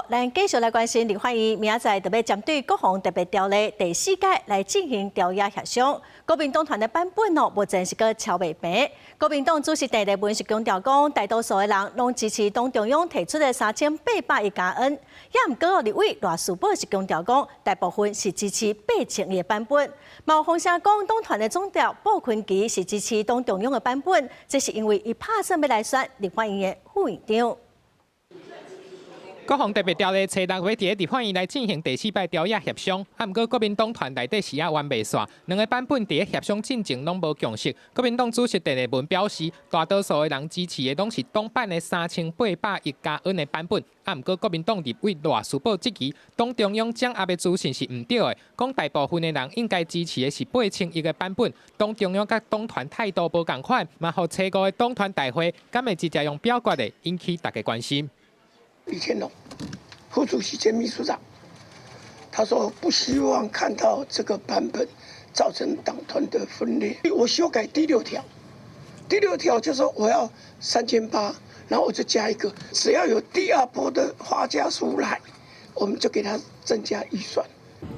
咱繼續來關心立法院明仔載就欲針對國防特別條例第四改來進行朝野協商。國民黨團的版本哦，目前是閣敲袂平。國民黨主席鄭麗文是強調講，大多數的人攏支持黨中央提出的3800億加元。也毋過立委賴士葆是強調講，大部分是支持8000億的版本。嘛有風聲講，黨團的總召傅崐萁是支持黨中央的版本，這是因為伊拍算欲來選立法院的副院長。國防特別條例初六欲佇立法院來進行第四擺朝野協商，啊，毋過國民黨團內底是猶原袂散，兩个版本佇協商進程攏無共識。國民黨主席鄭麗文表示，大多數的人支持的攏是黨版的3800億加元的版本，啊，毋過國民黨立委賴士葆質疑，黨中央掌握的資訊是毋對的，講大部分的人應該支持的是8000億的版本，黨中央佮黨團態度無仝款，嘛予初五的黨團大會，敢會直接用表決的，引起大家關心。李乾龍，副主席兼秘書長，他說不希望看到這個版本造成黨團的分裂。我修改第六條，第六條就是說我要3800，然後我就加一個，只要有第二波的發家書來，我們就給他增加預算。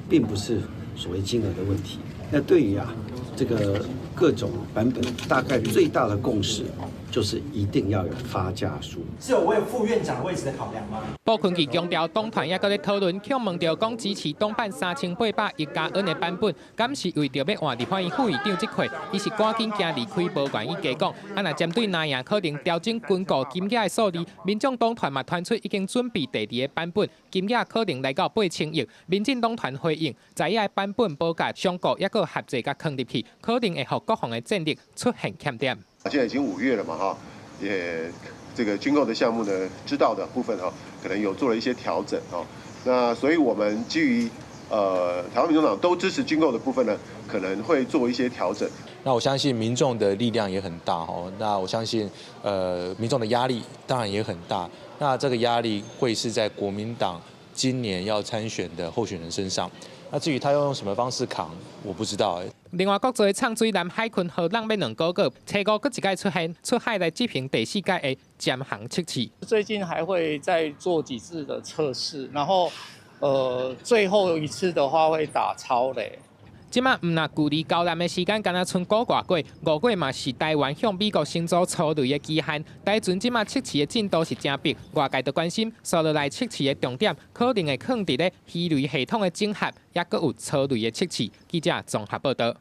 並不是所謂金額的問題。那對於啊這個各種版本，大概最大的共識，就是一定要有發家書，是有為副院長位置的考量嗎？傅崐萁強調，黨團猶閣咧討論，去問著講支持黨版3800億加元的版本，敢是為著欲換立法院副院長這塊，伊是趕緊行離開，無願意加講。啊，若針對藍營可能調整軍購金額的數字，民眾黨團嘛傳出已經準備第二个版本，金額可能來到8000億。民進黨團回應，在遐的版本無共商購，猶閣合作共囥入去，可能會予國防的戰力出現欠點。現在已經5月了嘛，哈，也這個軍購的項目呢，知道的部分哈，可能有做了一些調整哦。那所以我們基於台灣民眾黨都支持軍購的部分呢，可能會做一些調整。那我相信民眾的力量也很大哦。那我相信民眾的壓力當然也很大。那這個壓力會是在國民黨今年要參選的候選人身上。那至於他要用什麼方式扛，我不知道。另外，國造的藏水艦海鯤號浪欲兩個月，初五閣一擺出現出海來執行第四改的潛航測試。最近還會再做幾次的測試，然後，最後一次的話會打超雷。這馬毋但距離交艦的時間，干焦賰個外月，5月嘛是台灣向美國承租魚雷的期限。台船這馬測試的進度是誠迫，外界都關心，紲落來測試的重點可能會囥佇咧魚雷系統的整合，猶閣有魚雷的測試。記者綜合報導。